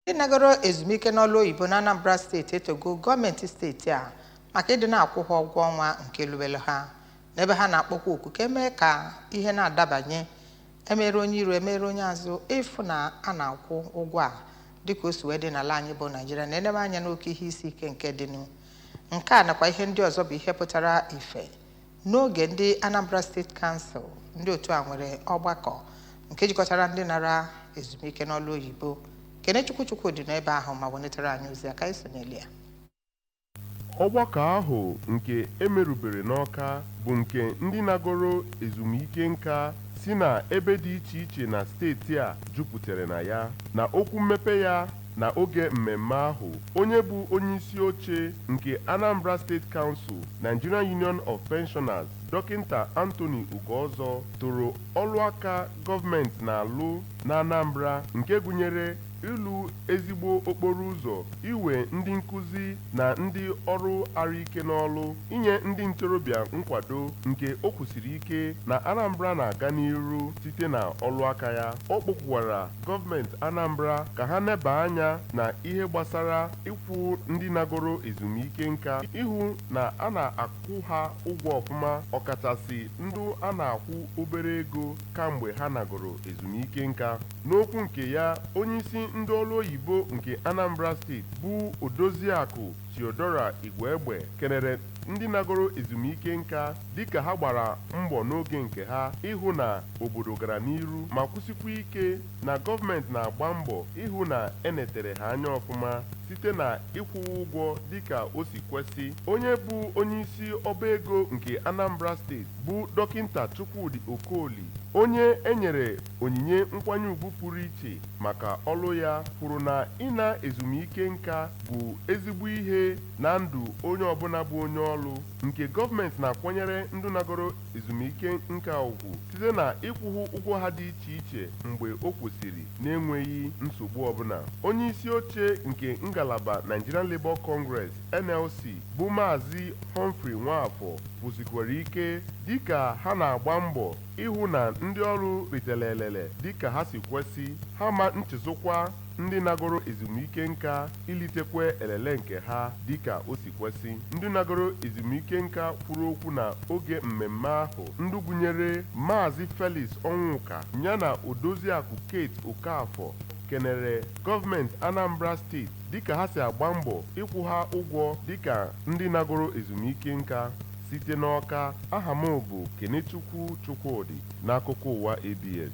Ndị nagoro ezumike n'ọlụ oyibo na Anambra Steeti etogo gọọmenti steeti a maka ịdị na-akwụ ha ụgwọ ọnwa nke lubelu ha, n'ebe ha na-akpọkwa oku ka emee ka ihe na-adabanye emere onye iru emere onye azụ, ịfụ na a na-akwụ ụgwọ a dịka o si wee dị n'ala anyị bụ Naijiria, na-enebe anya n'oke ihe isi ike nke dịnụ. Nke a nakwa ihe ndị ọzọ bụ ihe pụtara ife n'oge ndị Anambra State Council, ndị otu a nwere ọgbakọ nke jikọtara ndị nara ezumike n'ọlụ oyibo. Kenechukwu Chukwudị nọ ebe ahụ ma welitere anyị ozi aka isonyere ya. Ọgbakọ ahụ nke emerubere n'Awka bụ nke ndị nagoro ezumike nka si na ebe dị iche iche na steeti a jupụtara na ya. Na okwu mmepe ya na oge mmemme ahụ, onye bụ onyeisi oche nke Anambra State Council, Nigerian Union of Pensioners, Dọkịnta Anthony Ugoọzọ, toro ọlụaka gọọmenti na-alụ na Anambra, nke gụnyere ịlụ ezigbo okporo ụzọ, iwe ndị nkụzi na ndị ọrụ arụike n'ọlụ, inye ndị ntorobịa nkwado, nke o kwusiri ike na Anambra na-aga n'iru site na ọlụaka ya. Ọ kpọkwukwara gọọmenti Anambra ka ha neba anya na ihe gbasara ịkwụ ndị nagoro ezumike nka, ịhụ na a na-akwụ ha ụgwọ ọfụma, ọkachasị ndị a na-akwụ obere ego kamgbe ha nagoro ezumike nka. N'okwu nke ya, onyeisi ndị ọrụ oyibo nke Anambra Steeti bụ Odoziakụ Theodora Igwegbe kenere ndị nagoro ezumike nka dịka ha gbara mbọ n'oge nke ha ịhụ na obodo gara n'iru, ma kwụsịkwa ike na gọọmenti na-agba mbọ ịhụ na enetere ha anya ọfụma site na ịkwụwa ụgwọ dịka o si kwesị. Onye bụ onyeisi ọba ego nke Anambra Steeti bụ Dọkịnta Chukwudi Okoli, onye enyere onyinye nkwanye ugwu pụrụ iche maka ọlụ ya, kwuru na ịna ezumike nka bụ ezigbo ihe na ndụ onye ọbụla bụ onye ọlụ, nke gọọmenti na-akwanyere ndị nagoro ezumike nka ugwu site na ịkwụghị ụgwọ ha dị iche iche mgbe o kwesịrị, na-enweghị nsogbu ọbụla. Onye isi oche nke ngalaba Nigerian Labour Congress, NLC, bụ Maazị Humphrey Nwafọ kwụsịkwara ike dịka ha na-agba mbọ ịhụ na ndị ọrụ ritere elele dịka ha si kwesị, ha ma nchezokwa ndị nagoro ezumike nka ilitekwe elele nke ha dịka o si kwesị. Ndị nagoro ezumike nka kwuru okwu na oge mmemme ahụ, ndị gụnyere Maazị Felix Ọnwụka yana Odoziakụ Kate Okafọ, kenere gọọmenti Anambra Steeti dịka ha si agba mbọ ịkwụ ha ụgwọ dịka ndị nagoro ezumike nka. Site n'Awka, aha m bụ Kenechukwu Chukwudị, n'akụkọ ụwa ABS.